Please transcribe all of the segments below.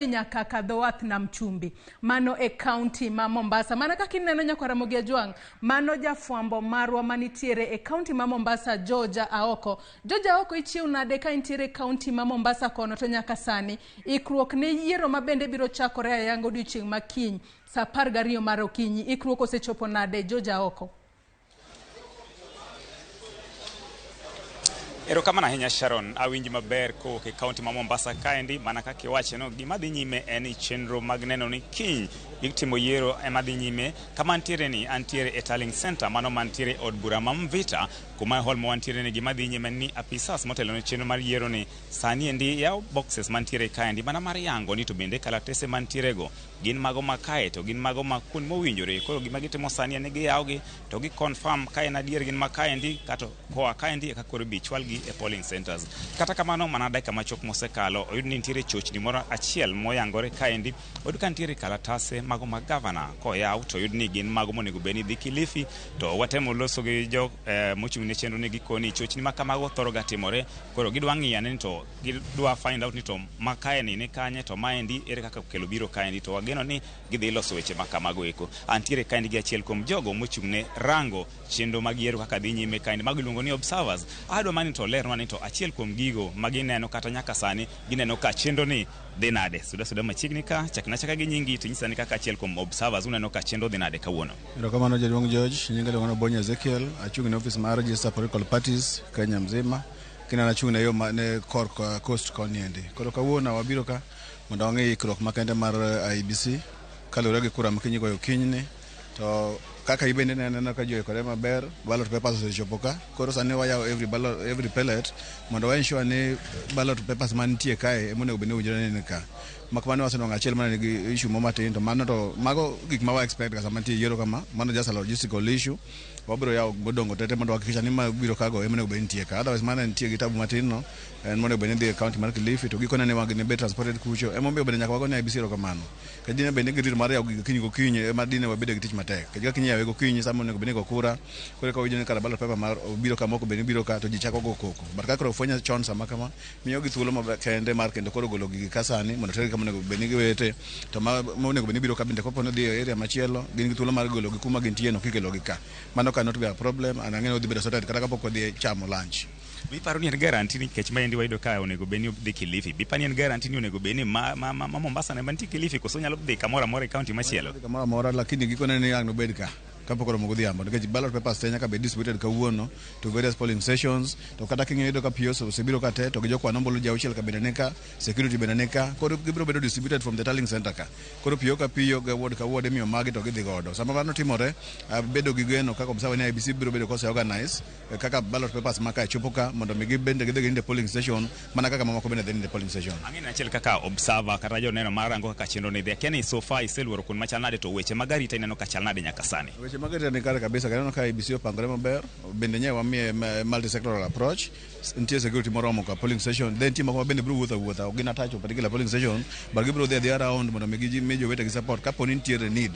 Nyaka kadho wath nam chumbi. Mano e kaunti ma Mombasa. Mana kaka ineno nyakwar Ramogi Ajwang', mano jafwambo marwa manitiere e kaunti ma Mombasa, George Aoko. George Aoko, ichiew nade ka intiere e kaunti ma Mombasa kono to nyaka sani ikruok ne yiero ma bende biro chakore ayanga odiochieng' ma kiny saa 12 mar okinyi. Ikruok osechopo nade George Aoko? Erokamano ahinya Sharon, awinji maber kowuok e kaunti ma Mombasa kaendi. Mana kaka iwache no, gima dhi nyime en ni chenro mag neno ni kiny itimo yiero ema dhi nyime. Kama antiere ni, antiere e Tallying Center, mano mantiere e od bura ma Mvita, kuma hall ma wantiere ni gima dhi nyime en ni apisas motelo ne chenro mar yiero ni sani endi yawo boxes mantiere kaendi mana mar yango ni to bende kalatese mantiere go gin mago ma kae to gin mago ma kuond mowinjore. Koro gima gitimo sani en ni giyawogi to gi confirm ka en adier gin ma kaendi kato koa kaendi eka koro ibi chwalgi e polling centers. Kata kamano mana dakika machuok mosekalo oyud ni nitiere chochni moro achiel moyangore kaendi. Oyud ka nitiere kalatase mago mag gavana koyaw to oyud ni gin mago monego bed ni dhi Kilifi to watemo loso gi jo mochung' ne chenro ni gikoni chochni ma kamago thoro ga timore. Koro gidwa ng'iyo ane ni to gidwa find out ni to ma kae ni ni kanye to maendi ere kaka okelo biro kaendi to wageno ni gidhi loso weche ma kamago eko. Antiere kaendi gi achiel kuom jogo mochung' ne rango chenro mag yiero kaka dhi nyime kaendi mago iluongo ni observers. Adwa mana ni to olernwa ni to achiel kuom gigo ma gineno kata nyaka sani gineno ka chenro ni dhi nade. Suda suda machiegni ka, chakna achaka gi nyingi to inyisa ni kaka achiel kuom observers uneno ka chenro dhi nade kawuono. Erokamano jaduong' George, nyinga iluongo ni Obonyo Ezekiel, achung' ne ofis mar Register Political Parties Kenya mzima. Kendo an achung' ne yo ma ne korka coast koni endi. Koro kawuono wabiro ka mondo wang'i ikruok makende mar IEBC kaluwore gi kura ma kiny igoyo kinyni. To kaka ibende ineno ka ji oikore maber, ballot papers osechopo ka. Koro sani wayawo every ballot, every pellet mondo wa ensure ni ballot papers mantie kae ema onego bed ni owinjore ni ka. Mak mana ni wasenwang'o achiel mana nigi issue mo matin to mano to mago gik ma wa expect ga sama nitie yiero kama. Mano just a logistical issue. Wabiro yawo modongo tete mondo wahakikisha ni ma biro kago ema onego bed ni nitie ka. Otherwise mana nitie gi tabu matin no en monego bed ni dhi e county mar Kilifi to gikone ne wag ne be transported kucho. Emomiyo bende nyaka wagone IEBC erokamano. Ka dine bed ni girito mar yawo gigo okinyi gokinyi ema dine wabedo gi tich matek. Nikech ka kiny iyawe gokinyi sama onego bed ni igo kura, koro eka wawinjo ni kara ballot paper mar obiro ka mok bed ni biro ka to ji chako go koko. But ka koro ofwenye chon sama kama, miyogi thuolo maber kende mar kendo koro golo gigi ka sani mondo tergi kama onego bed ni giwete. To ma onego bed ni biro ka bende kopo ni odhi e area machielo, gin gi thuolo mar gologi kuma gintie no kikelogi ka. Mano cannot be a problem and ang'e ni odhi bedo sorted kata kapok wadhi chamo lunch. Be iparo ni en guarantee ni nikech maendi wayudo ka onego bed ni dhi Kilifi, be iparo ni en guarantee ni onego bed ni ma Mombasa ne mantie Kilifi koso nyalo dhi kamoro amora e county machielo? Dhi kamoro amora lakini gikone ni ang' nobed ka kapok oromo godhiambo nikech ballot papers te nyaka bed distributed kawuono to various polling stations to kata king'iyo iyudo ka POs osebiro ka te to gi jokwan ombulu ji auchiel ka bende ni ka security bende ni ka koro gibiro bedo distributed from the tallying center ka koro PO ka PO ga ward ka ward imiyo magi to gidhi godo sama mano timore bedo gi geno kaka observer ni IEBC biro bedo kose organize kaka ballot papers ma kae chopo ka mondo mi gibende gidhi ginind e polling station mana kaka mamoko bende dhi nindo e polling station. Ang'e ni achiel kaka observer kata joneno marango kaka chenro ni dhi. Akia ni so far iseluoro kuond machal nade to weche mag arita ineno ka chal nade nyaka sani? Weche mag arita ni kare kabisa kendo aneno ka IEBC opangore maber bende nye wamiye multi-sectoral approach nitie security moromo ka polling station then nitie moko ma bende biro wuotho awuotha ok gin attached to particular polling station but gibiro dhi adhiya round mondo mi gimi jowetegi support kapo ni nitiere need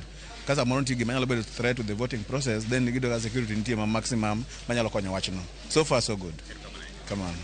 ka samoro nitie gima nyalo bedo threat to the voting process then giyudo ka security nitie ma maximum manyalo konyo wachno. So far so good. Kamano.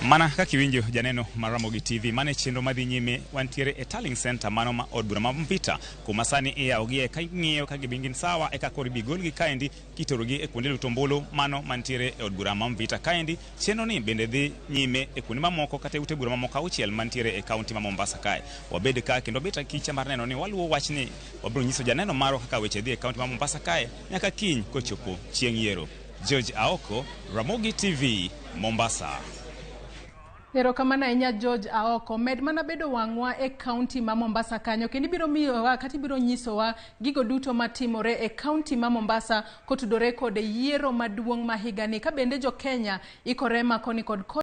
Mana kaka iwinjo janeno mar Ramogi TV, mano e chenro madhi nyime. Wantiere e Tallying Center mano ma od bura ma Mvita kuma sani iyawogie ka ing'iyo ka gin sawa eka koro ibi golgi kaendi kitorogi e kuonde luto ombulu mano mantiere e od bura ma Mvita kaendi. Chenro ni bende dhi nyime e kuonde mamoko kata e ute bura mamoko auchiel mantiere e kaunti ma Mombasa kae. Wabed ka kendo wabet akicha mar neno ni waluwo wachni. Wabiro nyiso janeno marwa kaka weche dhi e kaunti ma Mombasa kae nyaka kiny kochopo chieng' yiero. George Aoko, Ramogi TV, Mombasa. Erokamano ahinya George Aoko. Med mana bedo wang'wa e kaunti ma Mombasa kanyo kendo ibiro miyowa kata ibiro nyisowa gigo duto matimore e kaunti ma Mombasa kotudore kod yiero maduong' ma higani ka bende jo Kenya ikore ma koni kod koni.